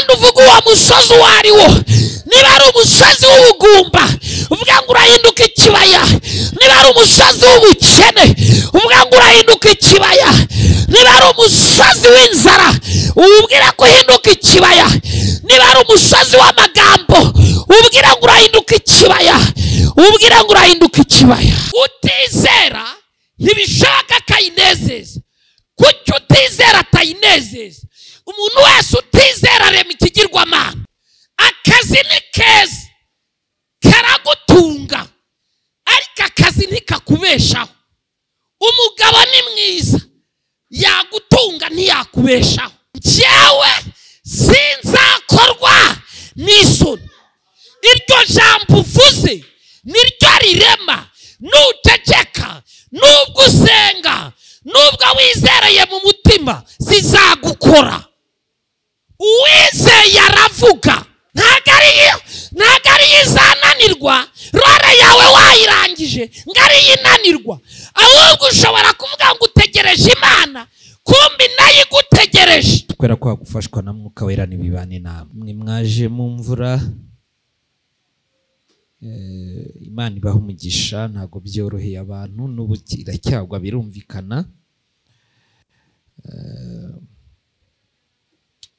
Kandi uvuga uwo musozi uwo ari wo. Niba ari umusozi w'ubugumba, uvuga ngo urahinduka ikibaya. Niba ari umusozi w'ubukene, uvuga ngo urahinduka ikibaya. Niba ari umusozi w'inzara, ubwira ko uhinduka ikibaya. Niba ari umusozi w'amagambo, ubwira ngo urahinduka ikibaya. Ubwira ngo urahinduka ikibaya. Utizera ntibishaka kayinezeza. Kuki utizera atayinezeza? Umuntu wese utizera arema ikigirwamana. Akazi ni keza, karagutunga, ariko akazi ntikakubeshaho. Umugabo ni mwiza, yagutunga ntiyakubeshaho. Njyewe sinzakorwa n'isoni. Iryo jambo uvuze niryo rirema. Nuceceka, nubwo usenga, nubwo wizereye mu mutima, zizagukora. Uwizeye aravuga. Ntabwo ari izananirwa. Rore yawe wayirangije ngo ari inanirwa. Ahubwo ushobora kuvuga ngo utegereje Imana, kumbi nayo igutegereje. Kubera ko wagufashwa na Mwuka Wera n'ibibane namwe. Mwaje mu mvura, Imana ibaha umugisha. Ntabwo byoroheye abantu, n'ubu iracyagwa birumvikana.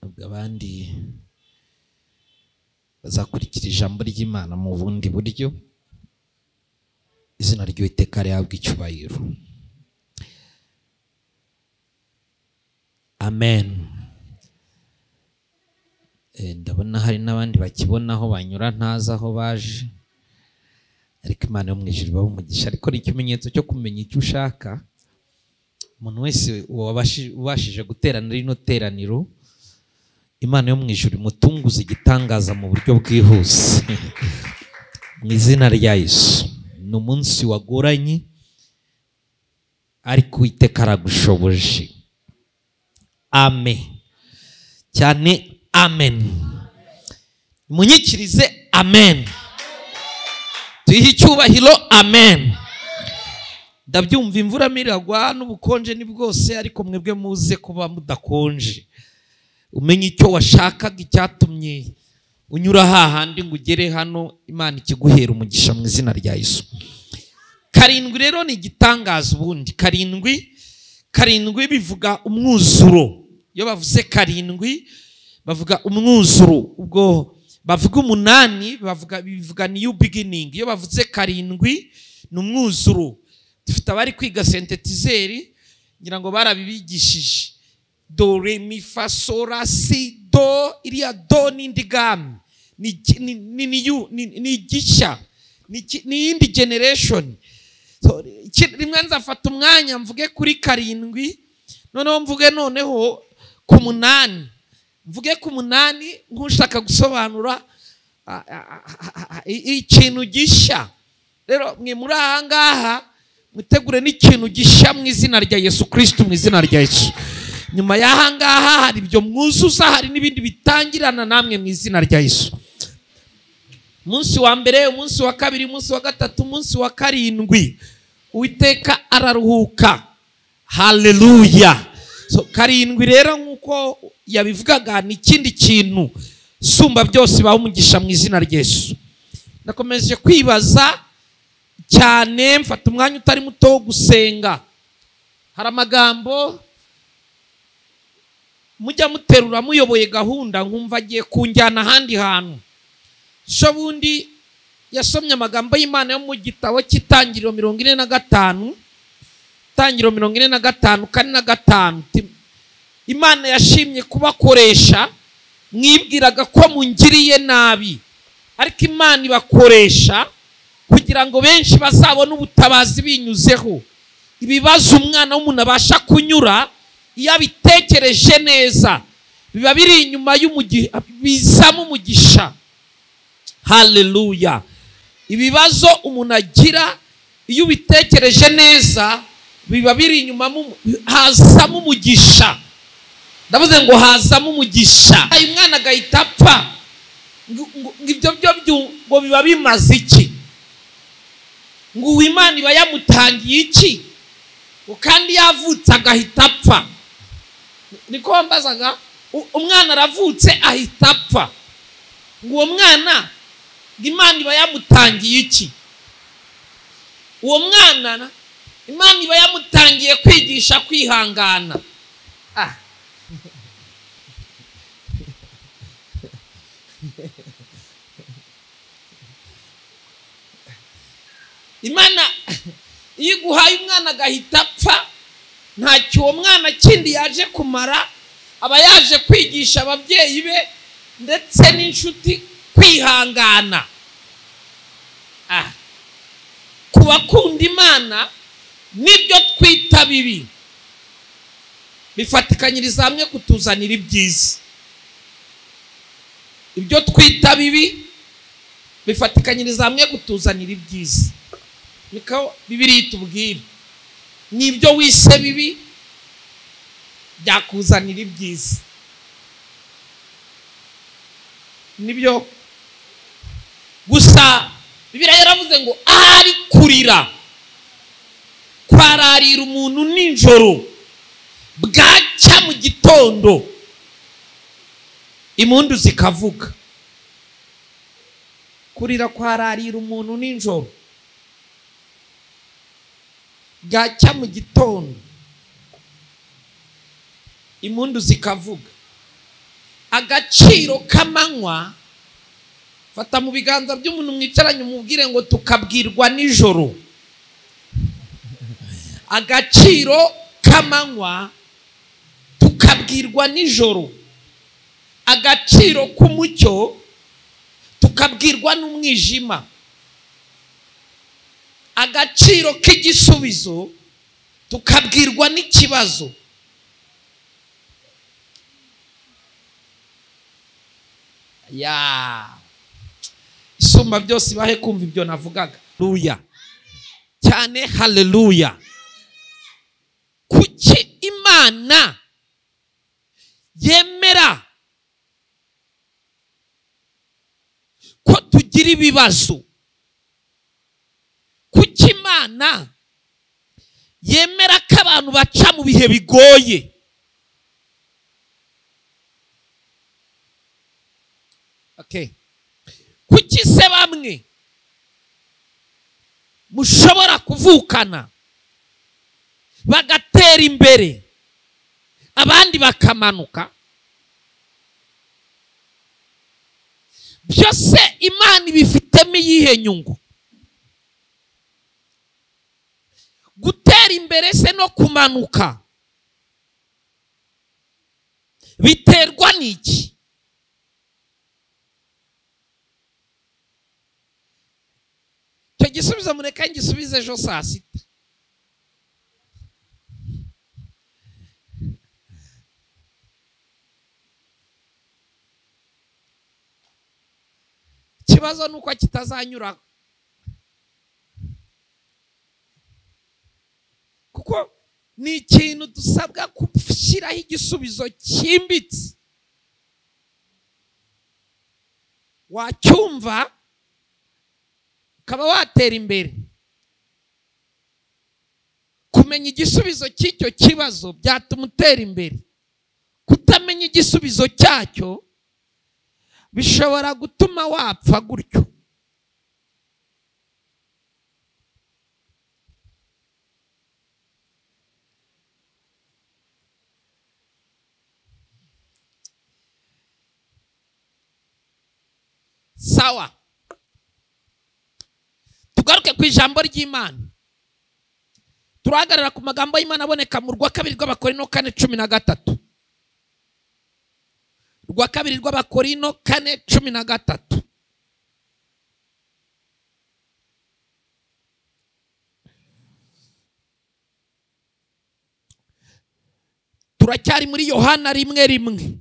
Ubwo abandi bazakurikira ijambo ry'Imana mu bundi buryo. Izina ry'Uwiteka rihabwe icyubahiro. Amen. Ndabona hari n'abandi bakibona aho banyura ntazi aho baje, ariko Imana yo mu ijuru ibahe umugisha. Ariko ni ikimenyetso cyo kumenya icyo ushaka. Umuntu wese ubashije guterana rino teraniro, Imana yo mu ijuru imutunguza igitangaza mu buryo bwihuse. Mu izina rya Yesu. Ni umunsi wagoranye, ariko Uwiteka aragushoboje. Amen. Cyane amen. Munyikirize amen. Tuyihe icyubahiro amen. Ndabyumva imvura miragwa n'ubukonje ni bwose, ariko mwebwe muze kuba mudakonje. Umenye icyo washakaga, icyatumye unyura hahandi ngo ugere hano. Imana ikiguhera umugisha mu izina rya Yesu. Karindwi rero ni igitangaza. Ubundi karindwi bivuga umwuzuro. Iyo bavuze karindwi bavuga umwuzuro. Ubwo bavuga umunani bivuga new beginning. Iyo bavuze karindwi ni umwuzuro. Dufite abari kwiga synthetizer, ngira ngo barabibigishije. Do re mi fa sol la si do, iriya do n'indi gamme ni gishya, ni indi generation. So, rimwe nzafata umwanya mvuge kuri karindwi, noneho mvuge noneho ku munani. Mvuge ku munani nk'ushaka gusobanura ikintu gishya. Rero mwe muri aha ngaha mutegure n'ikintu gishya mu izina rya Yesu Kristo, mu izina rya Yesu. Nyuma y'aha ngaha hari ibyo mwuzuza, hari n'ibindi bitangirana namwe mu izina rya Yesu. Umunsi wa mbere, umunsi wa kabiri, umunsi wa gatatu, umunsi wa karindwi, Uwiteka araruhuka. Haleluya. So karindwi rero nkuko yabivugaga ni ikindi kintu sumba byose baha umugisha mu izina rya Yesu. Nakomeje kwibaza cyane, mfata umwanya utari muto wo gusenga. Hari amagambo mujya muterura muyoboye gahunda, nkumva agiye kunjyana ahandi hantu. So bundi yasomye amagambo y'Imana yo mu gitabo cy'Itangiriro 45, Itangiriro 45 4 na 5. Imana yashimye kubakoresha, mwibwiraga ko mungiriye nabi, ariko Imana ibakoresha kugira ngo benshi bazabone ubutabazi binyuzeho. Ibibazo umwana w'umuntu abasha kunyura iyo abitekereje neza biba biri inyuma y'umugisha, bizamo umugisha. Haleluya. Ibibazo umuntu agira iyo ubitekereje neza biba biri inyuma, hazamo umugisha. Ndavuze ngo hazamo umugisha. Uyu mwana agahita apfa, ngo ibyo byo ngo biba bimaze iki? Ngo Imana iba yamutangiye iki? Kandi yavutse agahita apfa. Niko wambazaga? Umwana aravutse ahita apfa, ngo uwo mwana Imana iba yamutangiye iki? Uwo mwana Imana iba yamutangiye kwigisha kwihangana. Imana iyo iguhaye umwana agahita apfa, ntacyo uwo mwana kindi yaje kumara, aba yaje kwigisha ababyeyi be ndetse n'inshuti kwihangana. Ku bakunda Imana nibyo twita bibi bifatikanyiriza hamwe kutuzanira ibyiza. Ibyo twita bibi bifatikanyiriza hamwe kutuzanira ibyiza. Niko Bibiliya itubwira, nibyo wise bibi byakuzanira ibyiza. Nibyo gusa Bibiliya yaravuze ngo ahari kurira kwararira umuntu nijoro, bwacya mu gitondo impundu zikavuga. Kurira kwararira umuntu nijoro, bwacya mu gitondo impundu zikavuga. Agaciro k'amanywa, fata mu biganza by'umuntu mwicaranye umubwire ngo tukabwirwa nijoro. Agaciro k'amanywa tukabwirwa nijoro, agaciro k'umucyo tukabwirwa n'umwijima, agaciro k'igisubizo tukabwirwa n'ikibazo. Ya isumba byose ibahe kumva ibyo navugaga. Haleluya cyane, haleluya. Kuki Imana yemera ko tugira ibibazo? Kuki Imana yemera ko abantu baca mu bihe bigoye? Okay. Kuki se bamwe mushobora kuvukana bagatera imbere abandi bakamanuka? Byose Imana ibifitemo iyihe nyungu? Gutera imbere se no kumanuka biterwa n'iki? Icyo gisubizo mureka ngisubize ejo saa sita. Ikibazo ni uko kitazanyura, kuko ni ikintu dusabwa gushyiraho igisubizo cyimbitse. Wacyumva ukaba watera imbere. Kumenya igisubizo cy'icyo kibazo byatuma utera imbere. Kutamenya igisubizo cyacyo bishobora gutuma wapfa gutyo. Sawa, tugaruke ku ijambo ry'Imana. Turahagarara ku magambo y'Imana aboneka mu rwa kabiri rw'Abakorinto 4:13. Rwa kabiri rw'Abakorinto 4:13. Turacyari muri Yohana 1:1.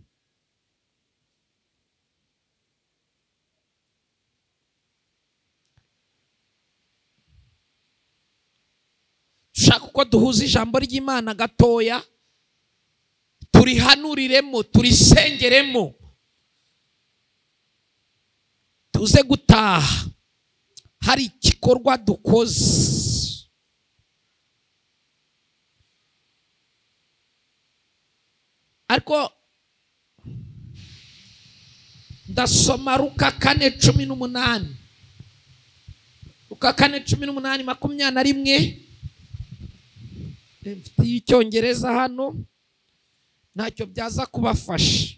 Dushaka uko duhuza ijambo ry'Imana gatoya, turihanuriremo, turisengeremo, tuze gutaha hari igikorwa dukoze. Ariko Ndasoma Luka 4:18. Luka 4:18 21. Mfite Icyongereza hano ntacyo byaza kubafasha.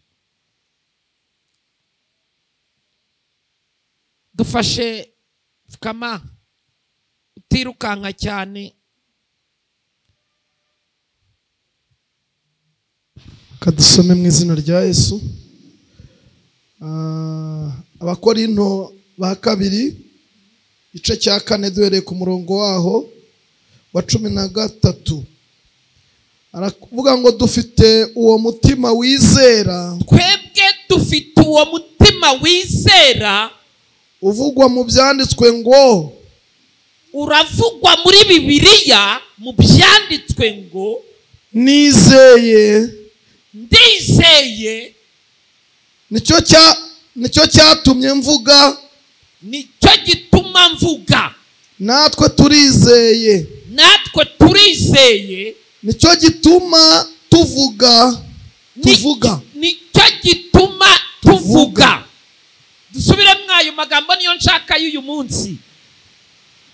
Dufashe kama utirukanka cyane. Kadusome mu izina rya Yesu. Abakorinto ba kabiri igice cya 4 duhereye ku murongo waho wa 13. Aravuga ngo dufite uwo mutima wizera. Twebwe dufite uwo mutima wizera uvugwa mu byanditswe ngo, uravugwa muri Bibiliya mu byanditswe ngo nizeye, ndizeye, nicyo cyatumye mvuga, nicyo gituma mvuga. Natwe turizeye, natwe turizeye, nicyo gituma tuvuga, tuvuga, nicyo gituma tuvuga. Dusubire mwayo magambo niyo nshaka y'uyu munsi.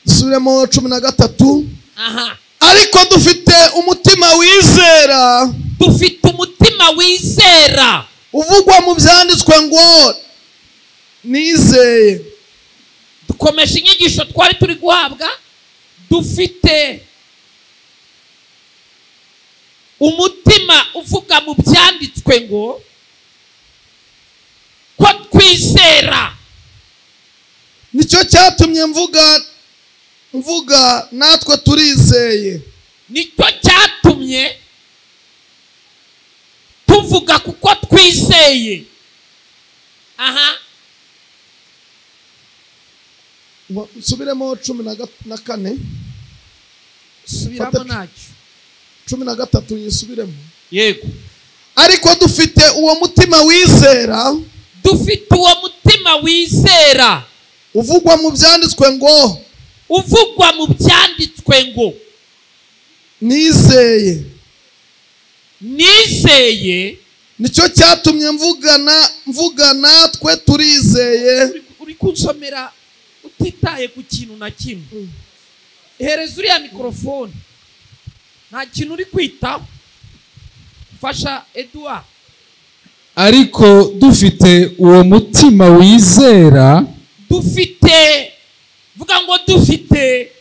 Dusubiremo 13. Aha. Ariko dufite umutima wizera, dufite umutima wizera uvugwa mu byanditswe ngo nizeye. Dukomeje inyigisho twari turi guhabwa. Dufite umutima uvuga mu byanditswe ngo ko twizera, nicyo cyatumye mvuga natwe turizeye, nicyo cyatumye tuvuga kuko twizeye. Aha. Subiremo 14. Subiramo nacyo 13 yisubiremo. Yego. Ariko dufite uwo mutima wizera, dufite uwo mutima wizera uvugwa mu byanditswe ngo, uvugwa mu byanditswe ngo nizeye, nizeye, nicyo cyatumye mvuga natwe turizeye. Uri kunsomera utitaye ku kintu na kimwe. Hereza uriya mikrofone, nta kintu uri kwitaho. Fasha Edouard. Ariko dufite uwo mutima wizera, dufite, vuga ngo dufite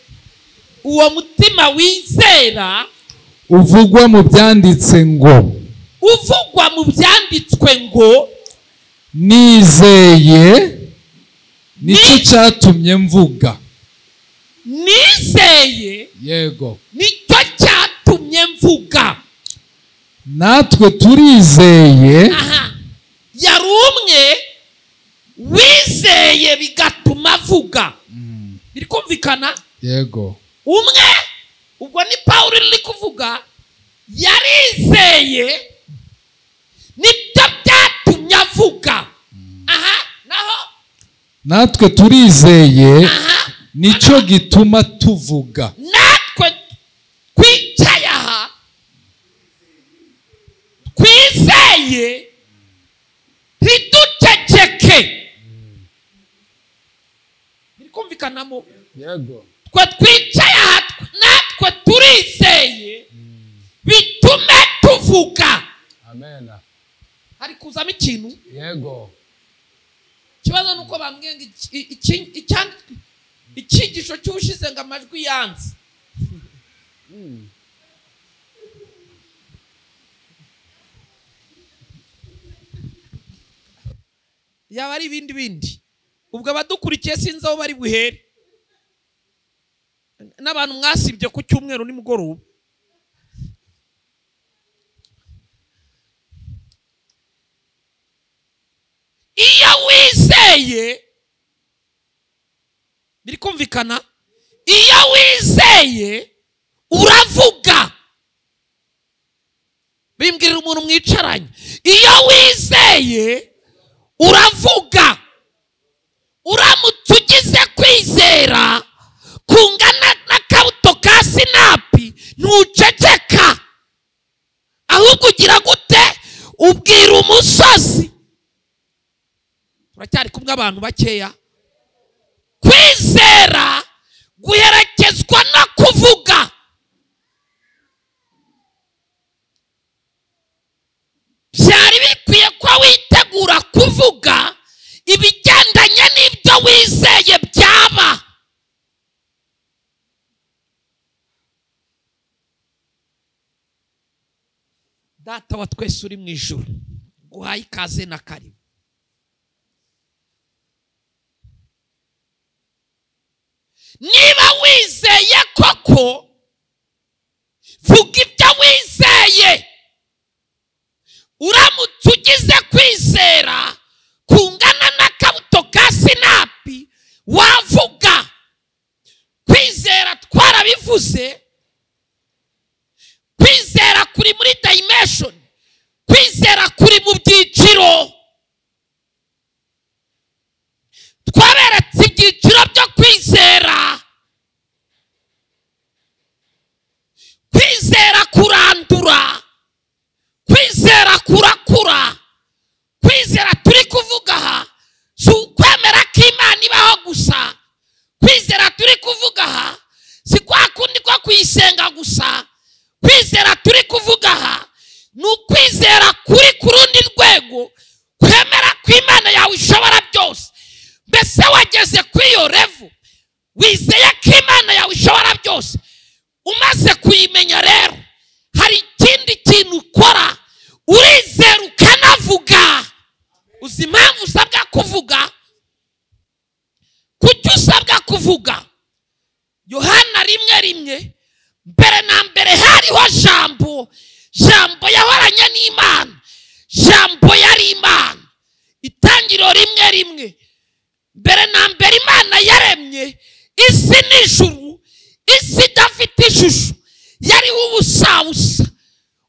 uwo mutima wizera uvugwa mu byanditse ngo, uvugwa mu byanditswe ngo nizeye, nicyo cyatumye mvuga. Nizeye, yego, nicyo cyatumye mvuga. Natwe turizeye. Aha. Yari umwe wizeye bigatuma avuga. Biri kumvikana? Yego. Umwe, ubwo ni Pawulo uri kuvuga, yarizeye nibyo byatumye avuga. Aha, naho natwe turizeye, nicyo gituma tuvuga. Natwe twicaye aha twizeye, ntiduceceke. Biri kumvikanamo? Yego. Twe twicaye aha natwe turizeye, bitume tuvuga. Amen. Hari kuzamo ikintu? Yego. Kibazo nuko bambwiye ngo icyigisho cy'ubushize ngo amajwi yanze. Yaba ari ibindi bindi. Ubwo abadukurikiye sinzi aho bari buhere. N'abantu mwasibye ku cyumweru nimugoroba. Iyo wizeye, biri kumvikana? Iyo wizeye uravuga. Bimbwirira umuntu mwicaranye. Iyo wizeye uravuga. Uramutse ugize kwizera kungana n'akabuto ka sinapi, ntuceceka, ahubwo ugira gute? Ubwira umusozi. Turacyari kumwe abantu bakeya. Kwizera guherekezwa no kuvuga. Byari bikwiye ko witegura kuvuga ibigendanye n'ibyo wizeye byaba. Data wa twese uri mu ijuru, guhaye ikaze na karibu. Niba wizeye koko, vuga ibyo wizeye. Uramutse ugize kwizera kungana n'akabuto ka sinapi, wavuga. Kwizera twarabivuze, kwizera kuri muri dimension, kwizera kuri mu byiciro. Twaberetse ibyiciro byo kwizera. Kwizera kurandura, kwizera kurakura. Kwizera turi kuvuga aha si ukwemera ko Imana ibaho gusa. Kwizera turi kuvuga aha si kwa kundi ko kuyisenga gusa. Kwizera turi kuvuga aha ni ukwizera kuri ku rundi rwego, kwemera ko Imana yawe ishobora byose. Mbese wageze kuri iyo level, wizeye ko Imana yawe ishobora byose. Umaze kuyimenya rero, hari ikindi kintu ukora, urizera ukanavuga. Uzi impamvu usabwa kuvuga? Kuki usabwa kuvuga? Yohana 1:1, mbere na mbere hariho Jambo, Jambo yahoranye n'Imana, Jambo yari Imana. Itangiriro 1:1, mbere na mbere Imana yaremye isi n'ijuru, isi idafite ishusho, yariho ubusabusa.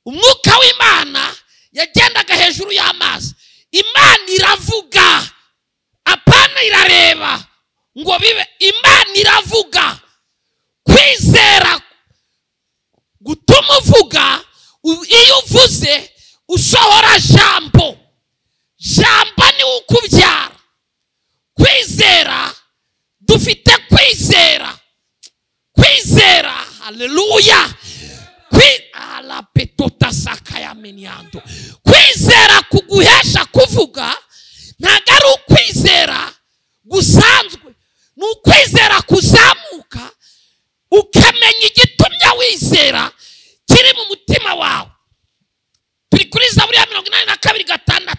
Umwuka w'Imana yagendaga hejuru y'amazi. Imana iravuga, apana irareba ngo bibe. Imana iravuga. Kwizera gutuma uvuga. Iyo uvuze usohora jambo. Jambo ni ukubyara. Kwizera, dufite kwizera. Kwizera, haleluya. Kwizera kuguhesha kuvuga ntabwo ari ukwizera gusanzwe, ni ukwizera kuzamuka ukamenya igitumye wizera kiri mu mutima wawe. Turi kuri Zaburi ya 82:6,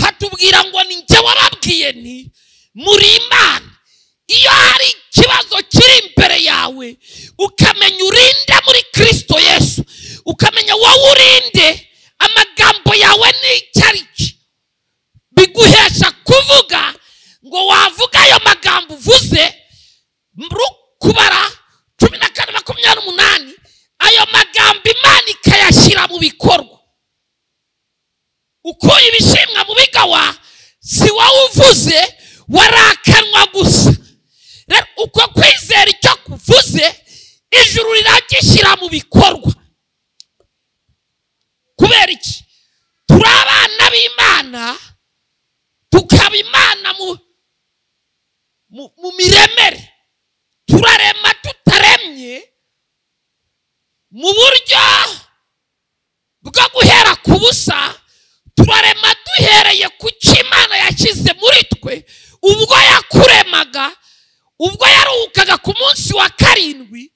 hatubwira ngo ni njye wababwiye nti muri Imana. Iyo hari ikibazo kiri imbere yawe, ukamenya urinde muri Kristo Yesu, ukamenya wowe urinde, amagambo yawe ni icyariki, biguhesha kuvuga. Ngo wavuga ayo magambo uvuze, Kubara 14:28, ayo magambo Imana ikayashyira mu bikorwa. Uko ibishimwa mu bigawa, si wowe uvuze, warakanwa gusa. Rero uko kwizera icyo kuvuze, ijuru riragishyira mu bikorwa. Kubera iki? Turi abana b'Imana, tukaba Imana mu miremere. Turarema tutaremye mu buryo bwo guhera ku busa. Turarema duhereye ku cyo Imana yashyize muri twe. Ubwo yakuremaga, ubwo yaruhukaga ku munsi wa 7,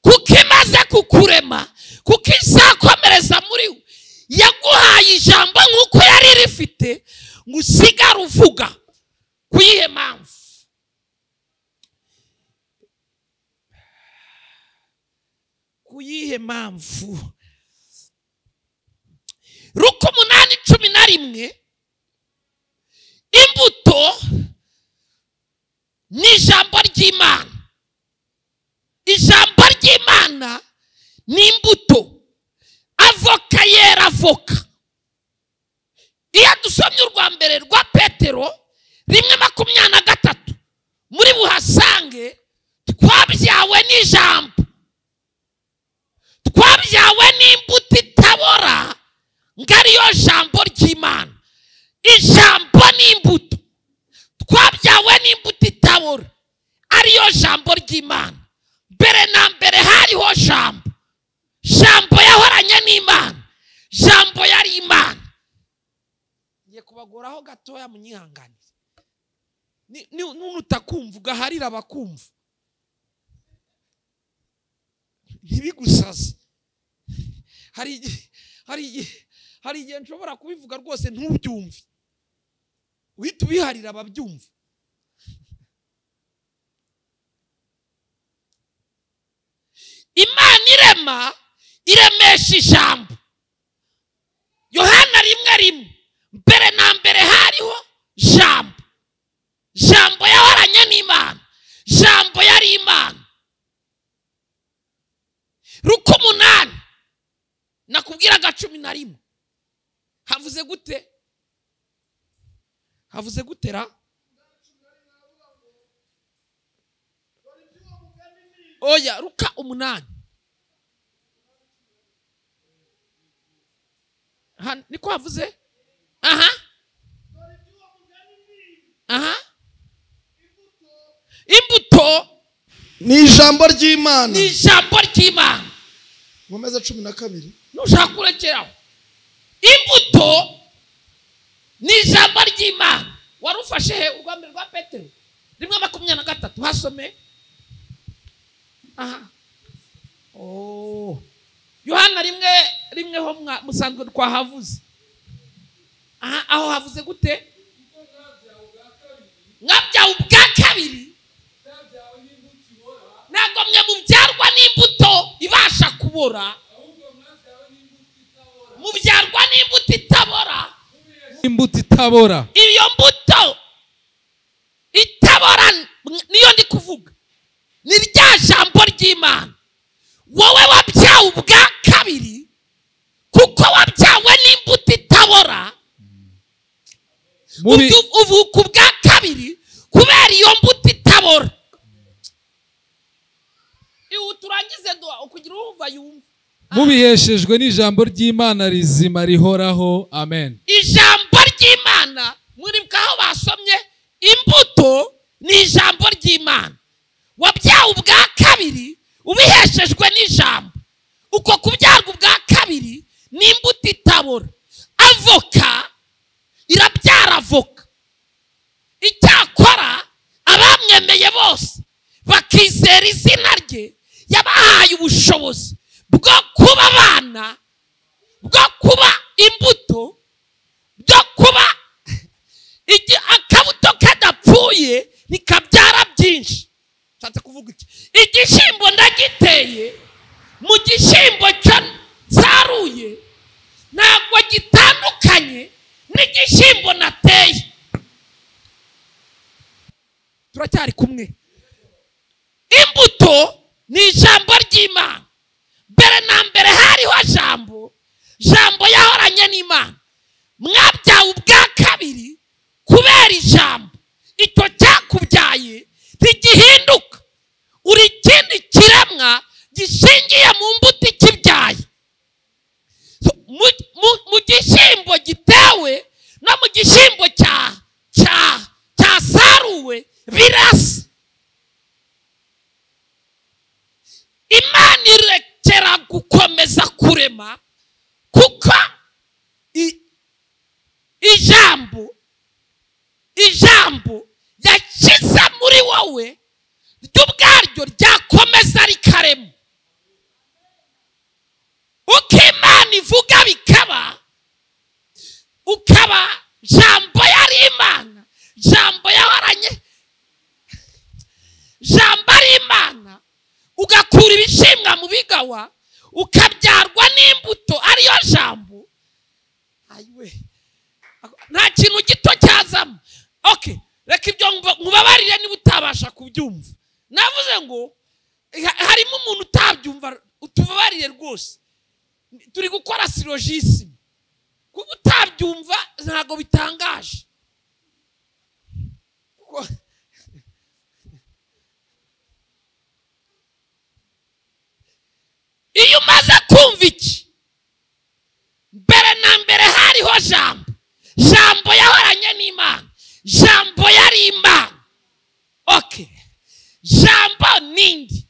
kuko imaze kukurema, kuko izakomereza muri we, yaguhaye ijambo nk'uko yari rifite, ngo usigare uvuga. Kuyihe mpamvu? Kuyihe mpamvu? Luka 8:11, imbuto ni ijambo ry'Imana. Ijambo ry'Imana ni imbuto. Avoka yera avoka. Iyo dusomye urwa mbere rwa Petero 1:23, muri buhasange twabyawe n'ijambo, twabyawe n'imbuto itabora, ngo ariyo jambo ry'Imana. Ijambo n'imbuto. Ariyo jambo ry'Imana. Mbere na mbere hariho jambo. Jambo yahoranye n'Imana. Jambo yari Imana. Ngiye kubagoraho gatoya munyihanganire. Nutakumva ugaharira abakumva. Ntibigusaze. Hari igihe nshobora kubivuga rwose ntubyumve. Uhita ubiharira ababyumva. Imana irema iremesha ijambo. Yohana 1:1 mbere na mbere hariho jambo. Jambo yahoranye n'Imana. Jambo yari Imana. Ruko 8 nakubwiraga 11 havuze gute? Havuze gutera? Oya, Ruka 8. Niko havuze? Aha. Aha. Imbuto ni ijambo ry'Imana. Ni ijambo ry'Imana. Nkomeza 12. Nushaka kurekeraho. Imbuto ni ijambo ry'Imana. Warufashe he urwa mbere rwa Petero 1:23 hasome. Aha. Oh. Yohana 1:1 ho musanzwe twahavuze. Aha, aho havuze gute? Mwabyawe ubwa kabiri. Ntabwo mwe mubyarwa n'imbuto ibasha kubora. Mubyarwa n'imbuto itabora. Imbuto itabora. Iyo mbuto itabora niyo ndi kuvuga. Ni rya jambo ry'Imana. Wowe wabyawe ubwa kabiri kuko wabyawe n'imbuto itabora. Uvuka ubwa kabiri kubera iyo mbuto itabora. Turangize kugira uwumva yumva. Mubiheshejwe n'ijambo ry'Imana rizima rihoraho. Amen. Ijambo ry'Imana muri aho basomye imbuto ni ijambo ry'Imana. Wabyawe ubwa kabiri ubiheshejwe n'ijambo. Uko kubyarwa ubwa kabiri ni imbuto itabora. Avoka irabyara avoka. Icyakora abamwemeye bose bakizera izina rye yabahaye ubushobozi bwo kuba abana, bwo kuba imbuto, bwo kuba akabuto kadapfuye nikabyara byinshi. Nshatse kuvuga iki? Igishyimbo ndagiteye, mu gishyimbo cyaruye ntabwo gitandukanye n'igishyimbo nateye. Turacyari kumwe. Imbuto ni ijambo ry'Imana. Mbere na mbere hariho jambo. Jambo yahoranye n'Imana. Mwabyawe ubwa kabiri kubera ijambo. Icyo cyakubyaye ntigihinduka. Uri ikindi kiremwa gishingiye mu mbuto ikibyaye. Mu gishyimbo gitewe no mu gishyimbo cyasaruwe birasa. Imana irekera gukomeza kurema kuko ijambo yashyize muri wowe ry'ubwaryo ryakomeza rikarema. Uko Imana ivuga bikaba, ukaba jambo yari Imana, jambo yahoranye, jambo ari Imana, ugakura ibishimwa mu bigawa, ukabyarwa n'imbuto ariyo jambo. Ayiwe, nta kintu gito cyazamo. Okay, reka ibyo nkubabarire niba utabasha kubyumva. Navuze ngo harimo umuntu utabyumva, utubabarire rwose. Turi gukora syllogisme. Kuba utabyumva ntabwo bitangaje. Iyo umaze kumva iki, mbere na mbere hariho jambo. Jambo yahoranye n'Imana. Jambo yari Imana. Okay. nindi?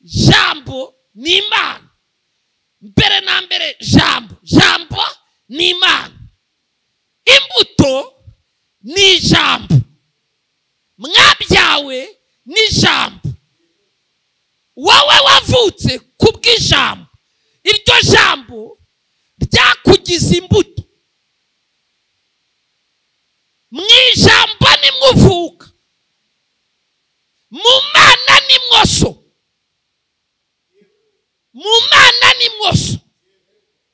Jambo ni Imana. Mbere na mbere jambo, jambo ni Imana. Imbuto ni ijambo. Mwabyawe ni ijambo. Wowe wavutse kubw'ijambo. Iryo jambo ryakugize imbuto. Mu ijambo nimwo uvuka, mu Mana nimwo so, mu Mana nimwo so.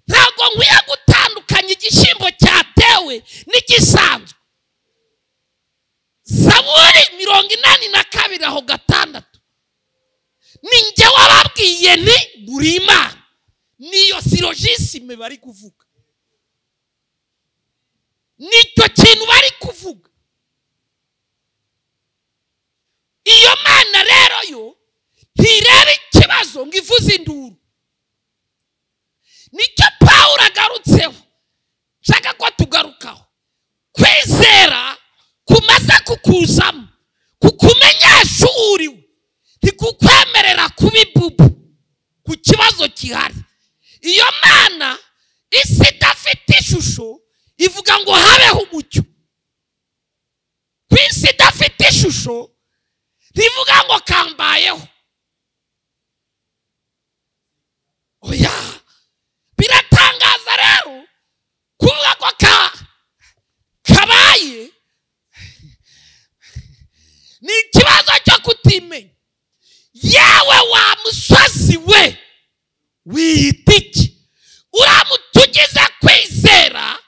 Ntabwo nkwiye gutandukanya igishyimbo cyatewe n'igisanzwe. Zaburi 82 aho 6, ni njye wababwiye nti muri Imana. Niyo syllogisme bari kuvuga, nicyo kintu bari kuvuga. Iyo Mana rero yo ntireba ikibazo ngo ivuze induru. Nicyo Pawulo agarutseho, nshaka ko tugarukaho. Kwizera kumaze kukuzamo, kukumenyesha uwo uriwe, ntikukwemerera kuba ibubu ku kibazo gihari. Iyo Mana isi idafite ishusho ivuga ngo habeho umucyo. Ku isi idafite ishusho ntivuga ngo kambayeho. Oya, biratangaza rero kuvuga ko kabaye ni ikibazo cyo kutimenya. Yewe wa musozi we wiyita iki? Uramutse ugize kwizera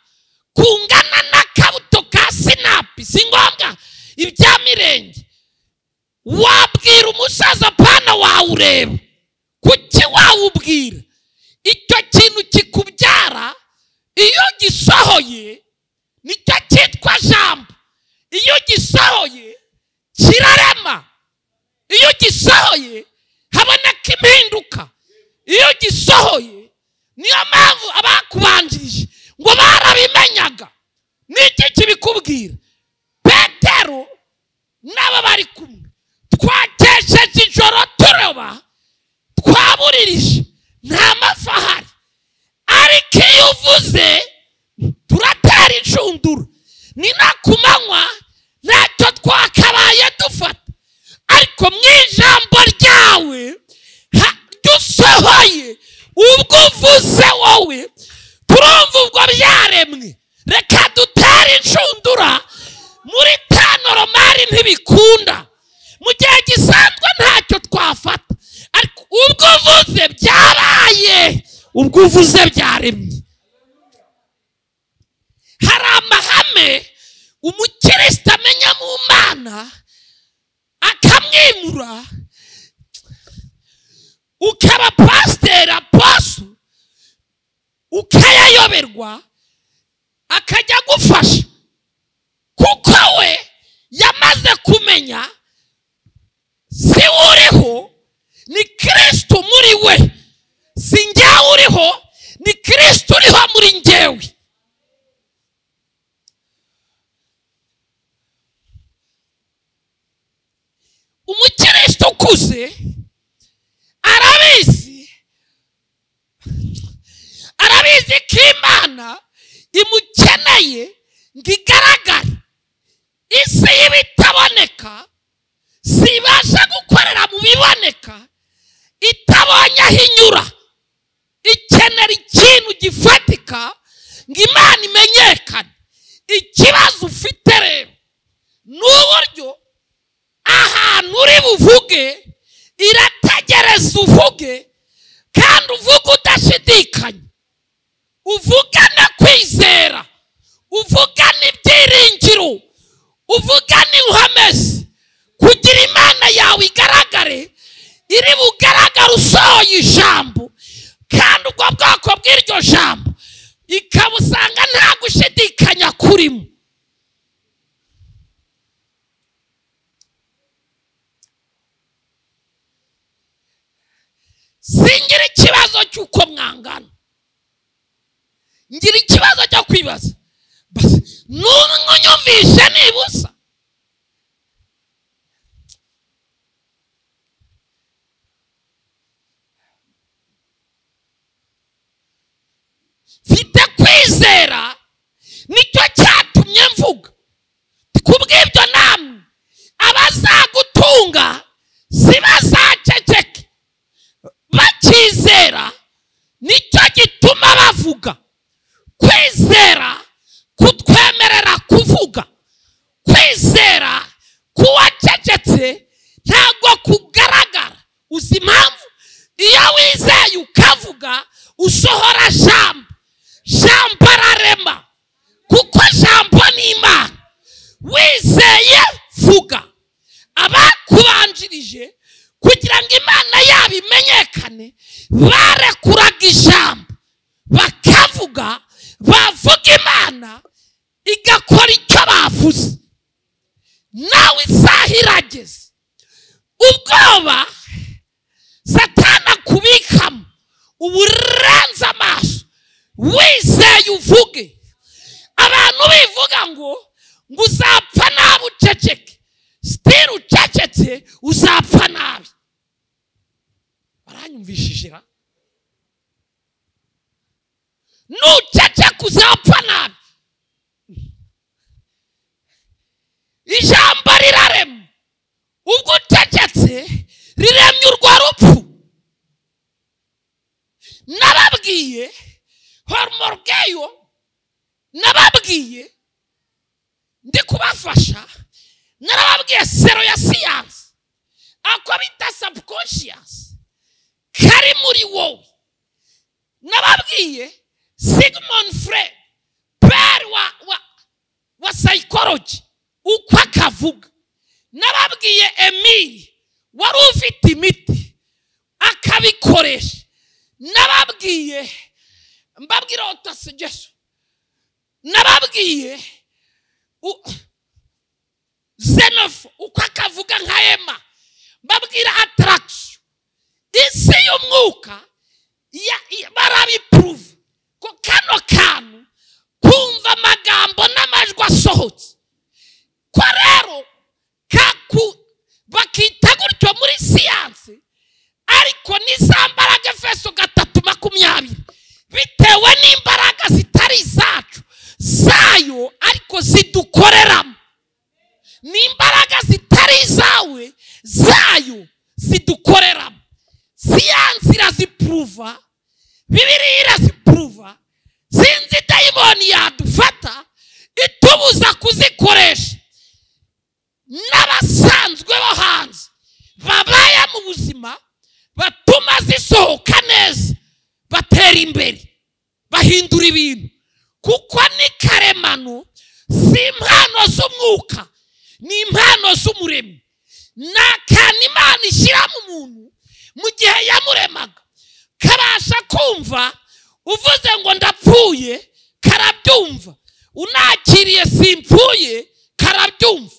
kungana n'akabuto ka sinapi, si ngombwa ibya mirenge, wabwira umusaza pana wawureba. Kuki wawubwira? Icyo kintu kikubyara iyo gisohoye nicyo cyitwa jambo. Iyo gisohoye kirarema. Iyo gisohoye haboneka impinduka. Iyo gisohoye, niyo mpamvu abakubanjirije ngo barabimenyaga. Niki kibikubwira? Petero n'aba bari kumwe, twakesheje ijoro turoba, twaburirije, nta mafi ahari, ariko iyo uvuze turatera inshundura. Ni na kumanywa ntacyo twakabaye dufata, ariko mu ijambo ryawe dusohoye, ubwo uvuze wowe turumva ubwo byaremwe. Reka dutere inshundura. Muri tanoromari ntibikunda, mu gihe gisanzwe ntacyo twafata, ariko ubwo uvuze byabaye, ubwo uvuze byaremwe. Hari amahame umukristo amenya mu Mana akamwimura. Ukaba pasiteri aposo ukayayoberwa, akajya gufasha, kuko we yamaze kumenya si uriho ni Kristo muri we, si njyewe uriho ni Kristo uriho muri njyewe. Umukristo ukuze arabizi, arabizi ko Imana imukeneye ngo igaragare. Isi y'ibitaboneka sibasha gukorera mu biboneka itabonye aho inyura. Ikenera ikintu gifatika ngo Imana imenyekane. Ikibazo ufite rero ni uburyo ahantu uri buvuge irategereza uvuge, kandi uvuge udashidikanya, uvugane kwizera, uvugane ibyiringiro, uvugane inkomezi, kugira Imana yawe igaragare. Iri bugaragara usohoye ijambo, kandi ubwo bwoko bw'iryo jambo ikabusanga nta gushidikanya kurimo. Singira ikibazo cy'uko mwangana, ngira ikibazo cyo kwibaza n'umwe unyumvishe nibusa. Ntabwo kugaragara. Uzi impamvu? Iyo wizeye ukavuga usohora jambo. Jambo ararema, kuko jambo ni Imana. Wizeye vuga. Abakubanjirije kugira ngo Imana yabo imenyekane barekuraga ijambo bakavuga, bavuga Imana igakora icyo bavuze. Nawe isaha irageze. Ubwoba Satana kubikamo uburenze amaso. Wizeye uvuge. Abantu bivuga ngo uzapfa nabi uceceke. Still ucecetse uzapfa nabi. Baranyumvishije ra? Nuceceka uzapfa nabi. Ijambo rirarema. Ubwo ucecetse riremye urwo rupfu. Nababwiye hormorgeyo, nababwiye ndi kubafasha, narababwiye sero ya siyansi ako bita subconscious kari muri wowe. Nababwiye Sigmund Freud, père wa psychology, uko akavuga. Nababwiye Emile wari ufite imiti akabikoresha. Nababwiye mbabwira autosuggestion. Nababwiye Xenoph uko akavuga nka Emma. Mbabwira attraction. Isi y'umwuka barabiprove ko kano kantu kumva amagambo n'amajwi asohotse, ko rero bakita gutyo muri siyansi, ariko n'iza mbaraga Efeso 3:20 bitewe n'imbaraga zitari zacu zayo ariko zidukoreramo. N'imbaraga zitari zawe zayo zidukoreramo. Siyansi irazipuruva, Bibiliya irazipuruva. Sinzi dayimoni yadufata itubuza kuzikoresha. N'abasanzwe bo hanze babaye mu buzima batuma zisohoka neza, batera imbere, bahindura ibintu. Kuko ni karemano, si impano z'umwuka, ni impano z'umuremyi. N'akantu Imana ishyira mu muntu mu gihe yamuremaga, kabasha kumva. Uvuze ngo ndapfuye, karabyumva. Unakiriye simpfuye, karabyumva.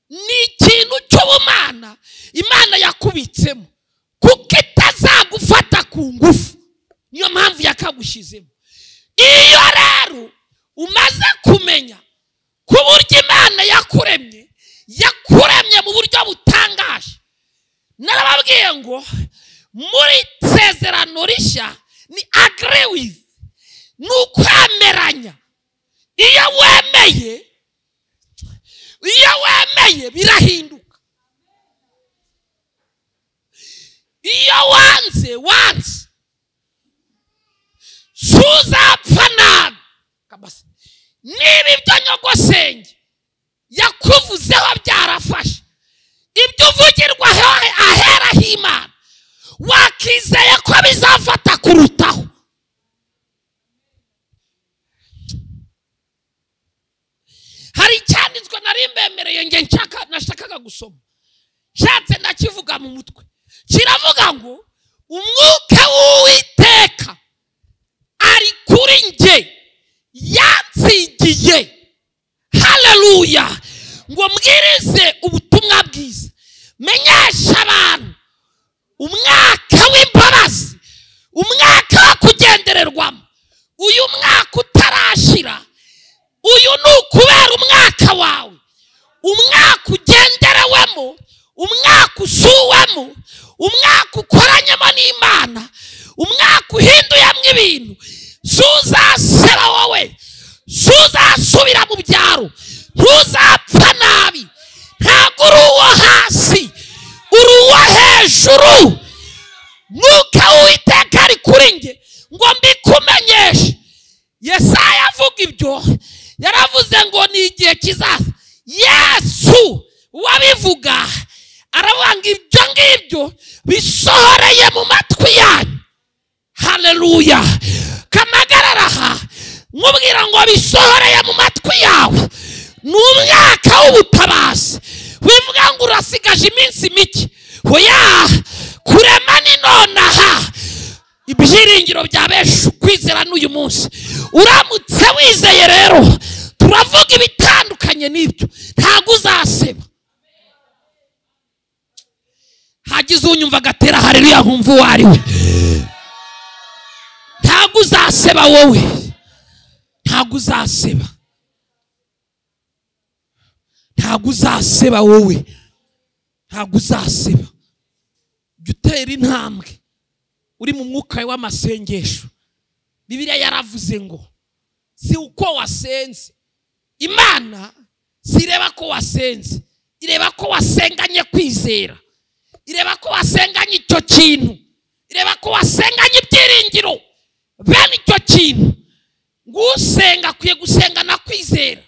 Ni ikintu cy'ubumana Imana yakubitsemo, kuko itazagufata ku ngufu. Niyo mpamvu yakagushyizemo. Iyo rero umaze kumenya ku buryo Imana yakuremye, yakuremye mu buryo butangaje. Narababwiye ngo muri sezerano rishya ni agree with, ni ukwemeranya. Iyo wemeye, iyo wemeye birahinduka. Iyo wanze, wanze suzapfa nabi. Niba ibyo nyogosenge yakuvuzeho byarafashe, ibyo uvugirwa ahera h'Imana, wakizeye ko bizafata kurutaho. Hari icyanditswe nari mbemereye nge nashakaga gusoma, nshatse ndakivuga mu mutwe. Kiravuga ngo umwuka w'Uwiteka ari kuri nge, yansigiye, haleluya, ngo mbwirize ubutumwa bwiza, menyesha abantu umwaka w'imbabazi, umwaka wo kugendererwamo. Uyu mwaka utarashira, uyu ni ukubera umwaka wawe, umwaka ugenderewemo, umwaka usuwemo, umwaka ukoranyemo n'Imana, umwaka uhinduyemo ibintu. Suzaseba wowe, suzasubira mu byaro, ntuzapfa nabi. Ntabwo uri uwo hasi, uri uwo hejuru. Mwuka w'Uwiteka ari kuri nge ngo mbikumenyeshe. Yesaya avuga ibyo, yaravuze ngo ni igihe kizaza. Yesu Uwabivuga aravuga ibyo ngibyo bisohoreye mu matwi yanyu. Haleluya. Kamagararaha nkubwira ngo bisohoreye mu matwi yawe. Ni umwaka w'ubutabazi. Wivuga ngo urasigaje iminsi mike. Hoya, kurema ni nonaha. Ibyiringiro bya benshi kwizera n'uyu munsi. Uramutse wizeye rero, turavuga ibitandukanye n'ibyo, ntago uzaseba. Hagize unyumva agatera haleluya nkumva uwo ari we. Ntago uzaseba wowe. Ntago uzaseba. Ntago uzaseba wowe. Ntago uzaseba. Jya utera intambwe uri mu mwuka w'amasengesho. Bibiliya yaravuze ngo si uko wasenze. Imana sireba ko wasenze, ireba ko wasenganye kwizera, ireba ko wasenganye icyo kintu, ireba ko wasenganye ibyiringiro bene icyo kintu. Ngusenga akwiye gusenga na kwizera.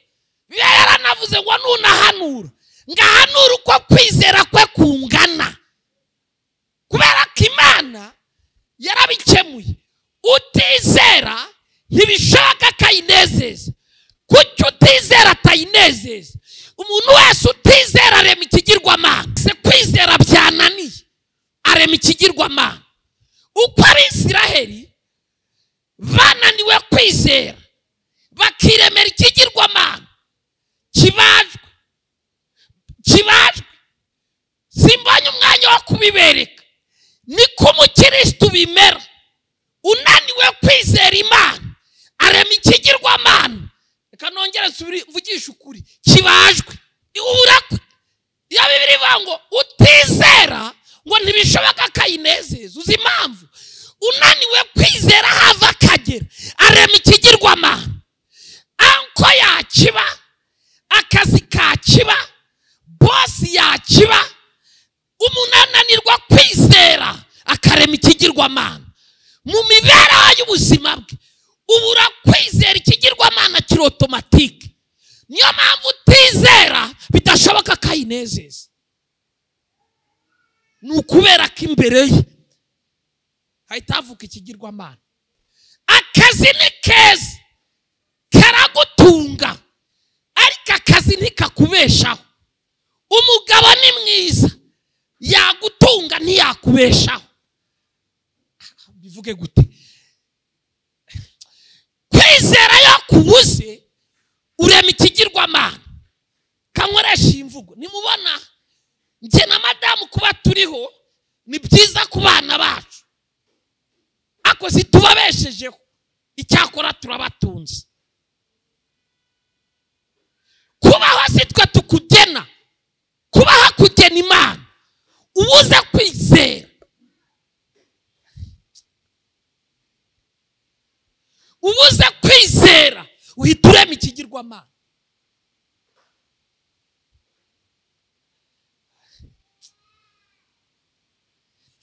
Bibiliya yaranavuze ngo nunahanura, ngahanura uko kwizera kwe kungana. Kubera ko Imana yarabikemuye. Utizera ntibishaka kayinezeza. Kuki utizera atayinezeza? Umuntu wese utizera arema ikigirwamana. Se kwizera byananiye, arema ikigirwamana. Uko Abisiraheli bananiwe kwizera bakiremera ikigirwamana kibajwe, kibajwe. Simbonye umwanya wo kubibereka. Niko umukristo bimera. Unaniwe kwizera Imana arema ikigirwamana. Reka nongere nsubire mvugishe ukuri, kibajwe. Iyo Bibiliya ivuga ngo utizera ngo ntibishoboka kayinezeza. Uzi impamvu? Unaniwe kwizera hava akagera arema ikigirwamana. Anko yakiba, akazi kakiba, bosi yakiba, umuntu ananirwa kwizera akarema ikigirwamana. Mu mibereho y'ubuzima bwe ubura kwizera ikigirwamana kiri automatique. Niyo mpamvu utizera bidashoboka kayinezeza. Ni ukubera ko imbere ye hahita havuka ikigirwamana. Akazi ni keza, karagutunga, ariko akazi ntikakubeshaho. Umugabo ni mwiza, yagutunga ntiyakubeshaho. Bivuge gute? Kwizera yakubuze urema ikigirwamana. Kankoresha imvugo nimubona njye na madamu kuba turiho ni byiza ku bana bacu, ako situbabeshejeho, icyakora turabatunze. Kubaho si twe tukugena, kubaho kugena Imana. Ubuze kwizera, ubuze kwizera uhita urema ikigirwamana.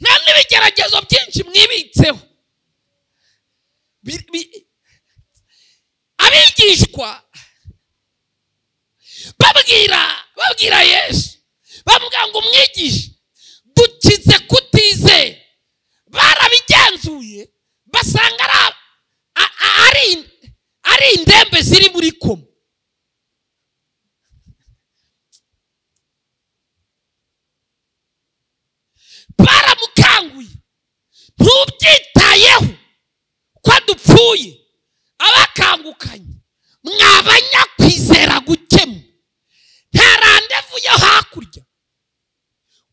Nta n'ibigeragezo byinshi mwibitseho. Abigishwa babwira Yesu, bamubwira ngo umwigishe dukize kutizera. Barabigenzuye basanga ari indembe ziri muri koma. Baramukanguye, ntubyitayeho ko dupfuye. Abakangukanye mwabanyakwizera gukemu, nta randevu yo hakurya.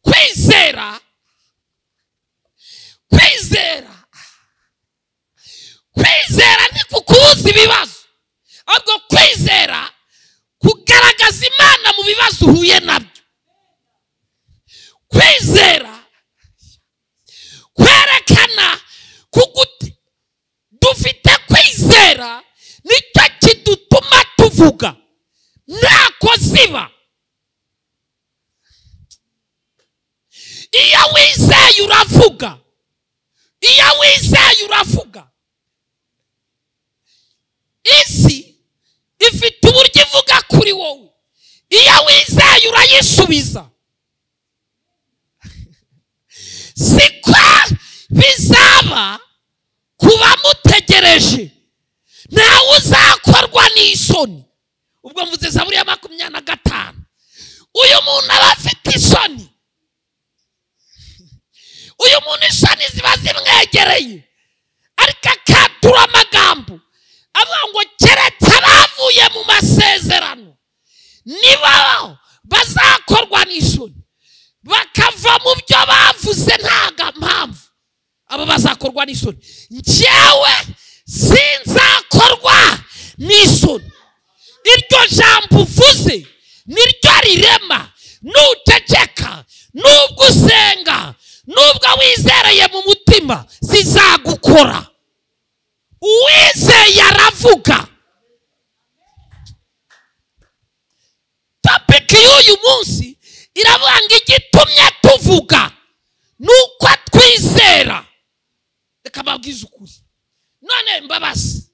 Kwizera, kwizera, kwizera ni kukubuza ibibazo, ahubwo kwizera kugaragaza Imana mu bibazo uhuye nabyo. Kwizera kwerekana kuguti dufite kwizera nicyo kidutuma tuvuga ntako ziba. Iyo wizeye uravuga, iyo wizeye uravuga. Isi ifite uburyo ivuga kuri wowe. Iyo wizeye urayisubiza. Siko bizaba kuba mutegereje, ntawe uzakorwa n'isoni. Ubwo mvuze Zaburi ya 25. Uyu muntu aba afite isoni, uyu muntu isoni ziba zimwegereye, ariko akatura amagambo avuga ngo keretse abavuye mu masezerano niba bazakorwa n'isoni, bakava mu byo bavuze nta mpamvu, abo bazakorwa n'isoni. Njyewe sinzakorwa n'isoni. Iryo jambo uvuze niryo rirema. Nuceceka, nubwo usenga, nubwo wizereye mu mutima, zizagukora. Uwizeye aravuga. Topic y'uyu munsi iravuga ngo igitumye tuvuga nuko twizera. Reka mbabwize ukuri. None mbabazi,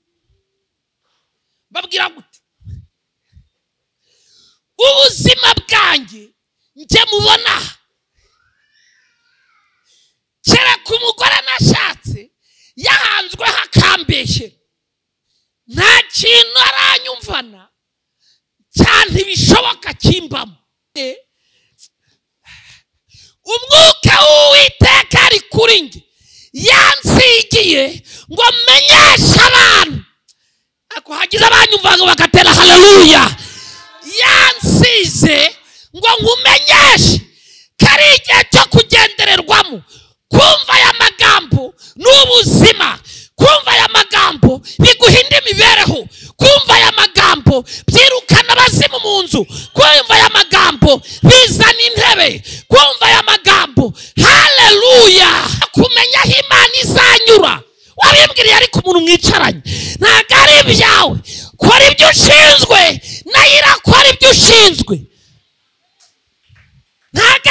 mbabwira gute? Ubuzima bwanjye njye mubona, kereka umugore nashatse yahanzweho akambeshyera, nta kintu aranyumvana cyane bishoboka kimbamo. Umwuka w'Uwiteka ari kuri njye, yansigiye ngo menyeshe abantu. Ako hagize abanyumva ngo bagatera haleluya. Yansize ngo nkumenyeshe ko ari igihe cyo kugendererwamo. Kumva aya magambo n'ubuzima, kumva aya magambo biguhinda imibereho, kumva aya magambo byirukana abazimu mu nzu, kumva aya magambo bizana intebe, kumva aya magambo haleluya. Kumenya aho Imana izanyura, wabimbwiriye ariko umuntu mwicaranye ntabwo ari ibyawe. Kora ibyo ushinzwe, nayo irakora ibyo ushinzwe. Ntabwo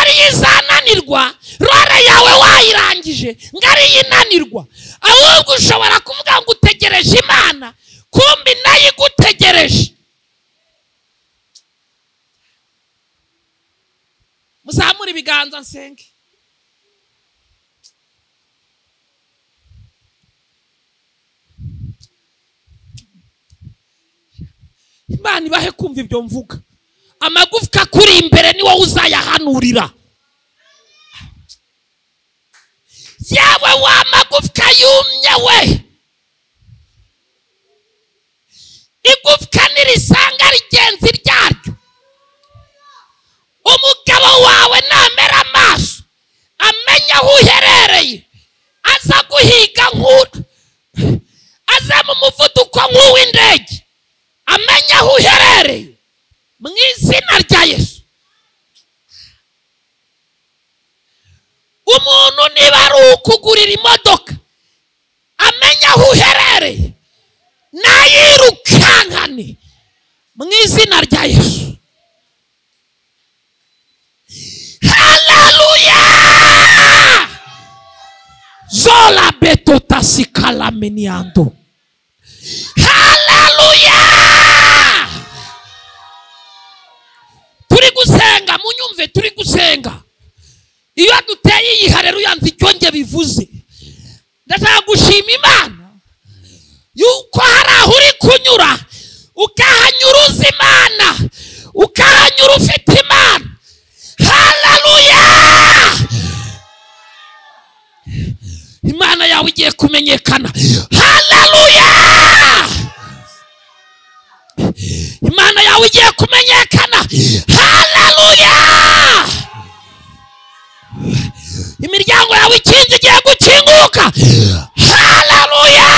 ari izananirwa, rore yawe wayirangije ngo ari inanirwa. Ahubwo ushobora kuvuga ngo utegereje Imana, kumbi nayo igutegereje. Muzamure ibiganza nsenge. Imana ibahe kumva ibyo mvuga. Amagufwa kuri imbere ni wowe uzayahanurira. Yewe wa magufwa yumye we, igufwa nirisanga rigenzi ryaryo. Umugabo wawe namera amaso amenya aho uherereye, aza guhiga nk'uru, aza mu muvuduko nk'uw'indege, amenya aho uherereye mu izina rya Yesu. Umuntu niba ari ukugurira imodoka, amenya aho uherereye, nayirukankane mu izina rya Yesu. Haleluya! Zola betota meniando. Haleluya! Turi gusenga, munyumve, turi gusenga. Iyo duteye iyi haleluya nzi icyo nge bivuze. Ndashaka gushima Imana yuko hari aho uri kunyura, ukahanyuruza Imana, ukahanyura ufite Imana. Haleluya! Imana yawe igiye kumenyekana. Haleluya! Imana yawe igiye kumenyekana. Haleluya! Imiryango yawe ikinze igiye gukinguka. Haleluya!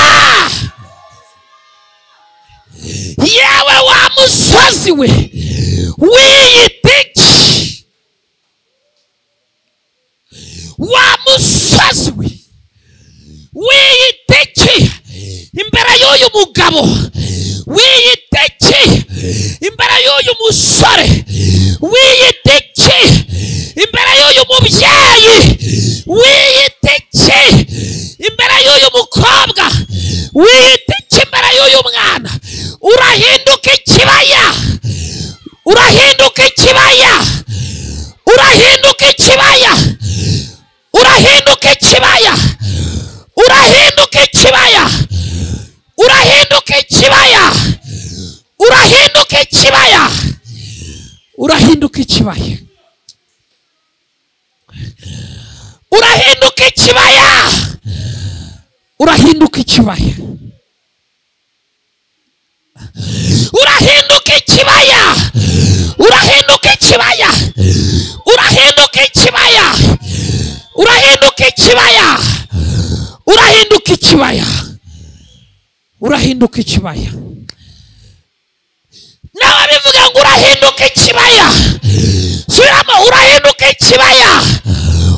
Yewe wa musozi we wiyita iki? Wa musozi we wiyita iki imbere y'uyu mugabo? Wiyita iki imbere y'uyu musore? Wiyita iki imbere y'uyu mubyeyi? Wiyita iki imbere y'uyu mukobwa? Wiyita iki imbere y'uyu mwana? Urahinduka ikibaya, Urahinduka ikibaya, urahinduka ikibaya, urahinduka ikibaya, urahinduka ikibaya, urahinduka ikibaya, urahinduka ikibaya, urahinduka ikibaya, urahinduka ikibaya, urahinduka ikibaya. Nawe bivuga ngo urahinduka ikibaya. Subiramo, urahinduka ikibaya.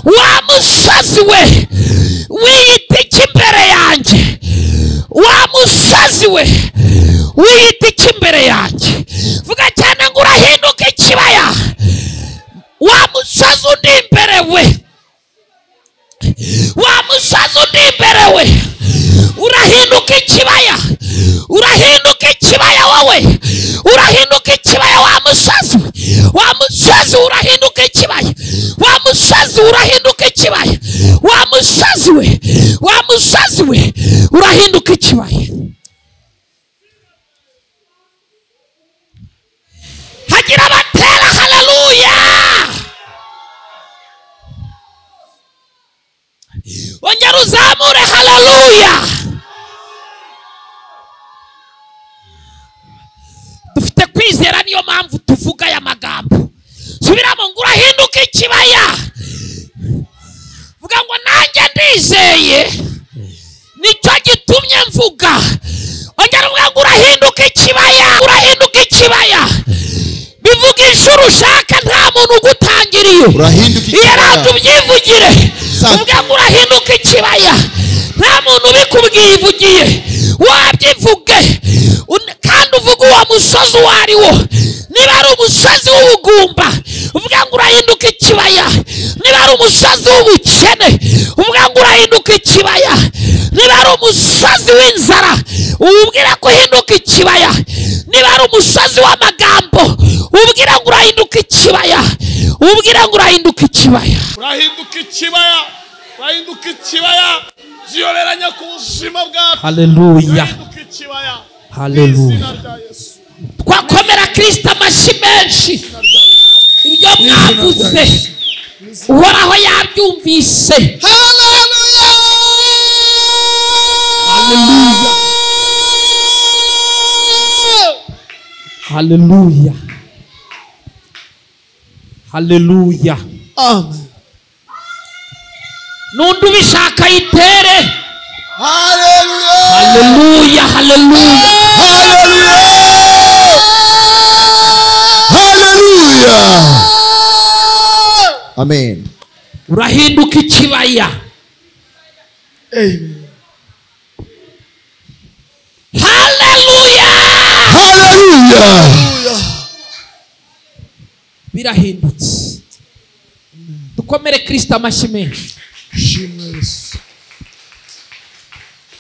Wa musozi we wiyita iki imbere yanjye? Wa musozi we wiyita iki imbere yanjye? Vuga cyane ngo urahinduka ikibaya. Wa musozi undi imbere we, wa musozi undi imbere we, urahinduka ikibaya, urahinduka ikibaya wowe, urahinduka ikibaya. Wa musozi, wa musozi urahinduka ikibaya, wa musozi urahinduka ikibaya, wa musozi we, wa musozi we urahinduka ikibaya. Hagira abatera haleluya. Ongera uzamure haleluya. Dufite kwizera, niyo mpamvu tuvuga aya magambo. Subiramo ngo urahinduka ikibaya. Vuga ngo nanjye ndizeye, nicyo gitumye mvuga. Ongera uvuga ngo urahinduka ikibaya, urahinduka ikibaya. Bivuga inshuro ushaka, nta muntu ugutangiriye. Urahinduka ikibaya. Tubyivugire. Uvuga ngo urahinduka ikibaya, nta muntu ubikubwiye, ivugiye wabyivuge. Kandi uvuga uwo musozi uwo ari wo. Niba ari umusozi w'ubugumba, uvuga ngo urahinduka ikibaya. Niba ari umusozi w'ubukene, uvuga ngo urahinduka ikibaya. Niba ari umusozi w'inzara, ubwira ko uhinduka ikibaya. Niba ari umusozi w'amagambo, ubwira ngo urahinduka ikibaya, ubwira ngo urahinduka ikibaya, urahinduka ikibaya, urahinduka ikibaya. Ziyoberanya ku buzima bwacu. Haleluya, haleluya. Twakomera Kristo amashyi menshi. Ibyo mwavuze Uhoraho yabyumvise. Haleluya, haleluya, haleluya, haleluya. Amen. N'undi ubishaka yitere. Haleluya, haleluya, haleluya, haleluya, haleluya. Amen. Urahinduka ikibaya. Amen. Haleluya, haleluya. Birahindutse. Dukomere Kristo amashyi menshi. Shimwe Yesu.